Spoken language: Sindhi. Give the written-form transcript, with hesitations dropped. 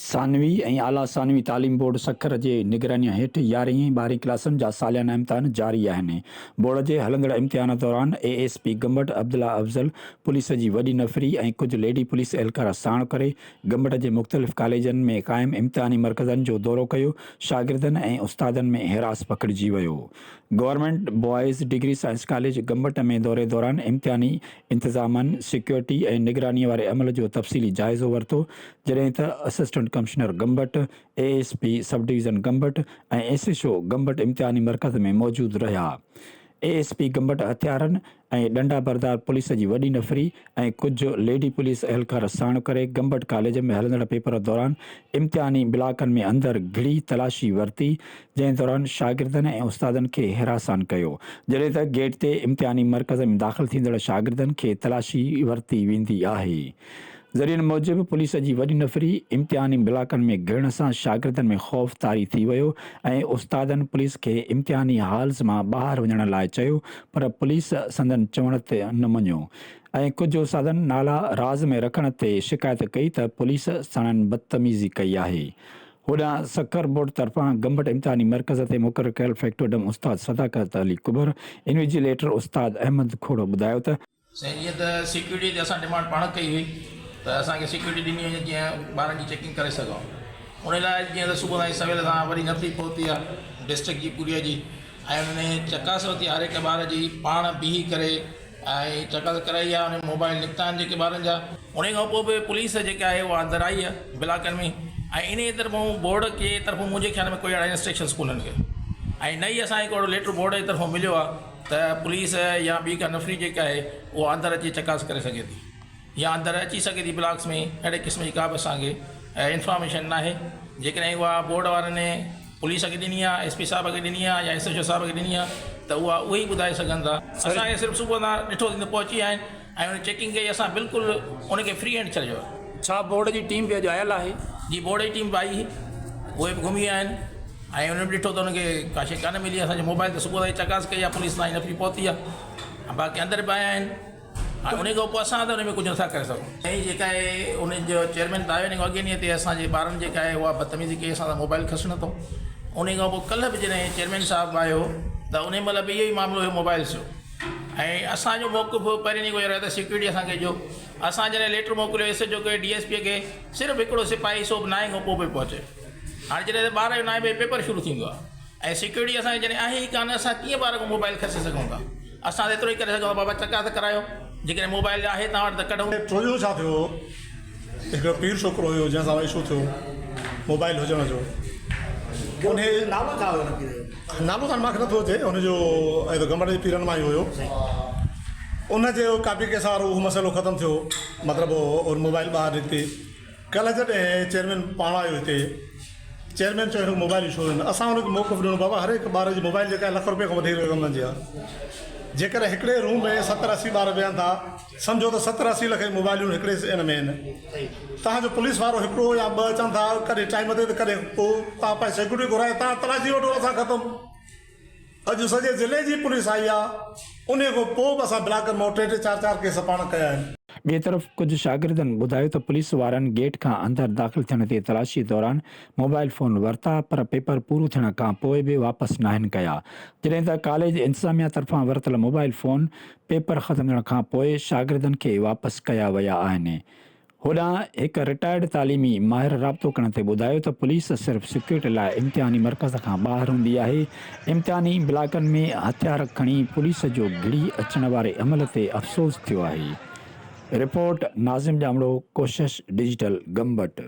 ثانوي ۽ اعليٰ ثانوي تعليم بورڊ سکر جي نگرانيء هيٺ يارهين ۽ ٻارهين ڪلاسن جا ساليانا امتحان جاري آهن. بورڊ جي هلندڙ امتحان دوران A S P Gambat Abdullah Afzal police جي وڏي نفري ۽ ڪجهه ليڊي پوليس اهلڪار ساڻ ڪري گمبٽ جي مختلف ڪاليجن ۾ قائم امتحاني مرڪزن جو دورو ڪيو، شاگردن ۽ استادن ۾ هراس پکڙجي ويو. Government boys degree science college Gambat ۾ دوري دوران امتحاني انتظامن، سيڪيورٽي ۽ نگراني واري عمل جو تفصيلي جائزو ورتو، جڏهن ته assistant commissioner Gambat, A S P sub division Gambat ۽ S H O Gambat امتحاني مرڪز ۾ موجود رهيا. اي ايس پي گمبٽ هٿيارن ۽ ڏنڊا بردار پوليس جي وڏي نفري ۽ ڪجهه ليڊي پوليس اهلڪار ساڻ ڪري گمبٽ ڪاليج ۾ هلندڙ پيپر دوران امتحاني بلاڪن ۾ اندر گهڙي تلاشي ورتي جنهن دوران شاگردن ۽ استادن کي هراسان ڪيو جڏهن ته گيٽ تي امتحاني مرڪز ۾ داخل ٿيندڙ شاگردن کي تلاشي ورتي ويندي آهي. ذريعن موجب پوليس جي وڏي نفري امتحاني بلاڪن ۾ گهڙڻ سان شاگردن ۾ خوف طاري ٿي ويو ۽ استادن پوليس کي امتحاني هالز مان ٻاهر وڃڻ لاء چيو پر پوليس سندن چوڻ تي نه مڃيو ۽ ڪجهه استادن نالا راز ۾ رکڻ تي شڪايت ڪئي ته پوليس ساڻن بدتميزي ڪئي آهي. هوڏانهن سکر بورڊ طرفان گمبٽ امتحاني مرڪز تي مقرر ڪيل فيڪٽوڊم استاد صداقت علي ڪٻر، انويجيليٽر استاد احمد کوڙو ٻڌايو ته، سائين جيئن ته سيڪيورٽي تي اسان ڊمانڊ پاڻ ڪئي هئي ته اسان کي سيڪيورٽي ڏني وڃي جيئن ٻارن جي چيڪنگ ڪري سگهون ان لاء جيئن ته صبح تائين سويل سان وري نفري پهتي آهي ڊسٽرڪٽ جي پوري جي ۽ انهن چڪاس ورتي هر هڪ ٻار جي پاڻ بيهي ڪري ۽ چڪاس ڪرائي آهي ان موبائل نڪتا آهن جيڪي ٻارن جا ان کان پوء به پوليس جيڪا آهي اها اندر آئي آهي بلاڪن ۾ ۽ ان طرفون بورڊ جي طرفون منهنجي خيال ۾ ڪوئي اهڙا انسٽرڪشنس ڪونهن ڪي ۽ نه ئي اسان کي ڪو اهڙو ليٽر بورڊ جي طرفون مليو آهي ته پوليس يا ٻي ڪا نفري جيڪا آهي اها اندر اچي چڪاس ڪري سگهي ٿي يا اندر اچي سگهي ٿي بلاڪس ۾ اهڙي قسم جي ڪا به اسان کي انفارميشن ناهي جيڪڏهن اها بورڊ وارن پوليس کي ڏني آهي ايس پي صاحب کي ڏني آهي يا ايس ايڇ او صاحب کي ڏني آهي ته اها اهي ئي ٻڌائي سگهن ٿا اسان کي صرف صبح تان ڏٺو ته پهچي آيا آهن ۽ ان چيڪنگ ڪئي اسان بلڪل ان کي فري هينڊ ڇڏيو آهي. ڇا بورڊ جي ٽيم به اڄ آيل آهي؟ جي بورڊ جي ٽيم به آئي هئي اهي به گهمي ويا آهن ۽ انهن به ڏٺو ته انهن کي ڪا شيء ڪانه ملي اسان جي موبائل تي صبح تائين چڪاس ڪئي آهي پوليس تائين نفري پهتي آهي باقي اندر به آيا آهن ۽ ان کان پوء اسان ته ان ۾ ڪجهه نٿا ڪري سگهون. ۽ جيڪا آهي ان جو چيئرمين ته آيو ان کان اڳئين ڏينهن تي اسان جي ٻارن جيڪا آهي اها بدتميزي ڪئي اسان سان موبائل کسي نٿو ان کان پوء ڪلهه به جڏهن چيئرمين صاحب آيو ته ان مهل به اهو ئي معاملو هيو موبائلس جو ۽ اسان جو موقف پهرين ڏينهن کان اهو رهيو ته سيڪيورٽي اسان کي ڏيو اسان جڏهن ليٽر موڪليو ايس ايچ او کي ڊي ايس پي کي صرف هڪڙو سپاهي سو به نائين کان پوء پيو پهچي هاڻي جڏهن ته ٻار جو نائين بجي پيپر شروع ٿيندو آهي ۽ سيڪيورٽي اسان کي جڏهن آهي ئي ڪانه اسان ڪيئن ٻار کان موبائل کسي سگهون ٿا اسان ته ايترو ئي ڪري سگهون ٿا بابا چڪاس ڪرايو جيڪڏهن موبائل آهي توهان وٽ ته ڪڍو. ٽيون ڏينهن ڇا ٿيو هڪڙو پير ڇوڪرو هيو جنهن سان اشو ٿيو موبائل هجڻ جو انهي نالو ڇا هيو ان پير جو؟ نالو ته مانکي نٿو اچي ان جو ۽ ته گمبٽ جي پيرن مان ئي هيو ان جي ڪاپي ڪيس وارو اهو مسئلو ختم ٿيو مطلب موبائل ٻاهر نڪتي ڪلهه جڏهن چيئرمين پاڻ آيو هتي چيئرمين چيو هن کي موبائل اشو آهن اسان هن کي موقف ڏنو بابا هر هڪ ٻار جي موبائل جيڪا آهي لک روپيه کان وڌيڪ رقم جي آهي جيڪڏهن هڪڙي روم ۾ ستر اسي ٻار ويهن ٿا سمجهو ته ستر اسي لک جون موبائلون هڪڙي ان ۾ آهن تان جو پوليس وارو هڪڙو يا ٻه اچن ٿا ڪڏهن ٽائيم تي ته ڪڏهن پوء تان پنهنجي سيڪيورٽي گهرائي تان تلاشي وٺو اسان ختم اڄ سڄي ضلعي جي پوليس آئي آ انهي کان پوء به اسان بلاڪن مان ٽي ٽي چار چار ڪيس پاڻ ڪيا آهن. ٻئي طرف ڪجهه شاگردن ٻڌايو ته پوليس وارن گيٽ کان اندر داخل ٿيڻ تي تلاشي دوران موبائل فون ورتا پر پيپر پورو ٿيڻ کان پوء به واپس ناهن ڪيا جڏهن ته ڪاليج انتظاميا طرفان ورتل موبائل فون پيپر ختم ٿيڻ کان پوء شاگردن کي واپس ڪيا ويا آهن. هوڏانهن هڪ رٽائرڊ تعليمي ماهر رابطو ڪرڻ تي ٻڌايو ته پوليس صرف سيڪيورٽي لاء امتحاني مرڪز کان ٻاهر هوندي آهي، امتحاني بلاڪن ۾ هٿيار کڻي پوليس جو گهڙي اچڻ واري عمل تي افسوس ٿيو آهي. رپورٽ، ناظم ڄامڙو، ڪوشش ڊجيٽل، گمبٽ.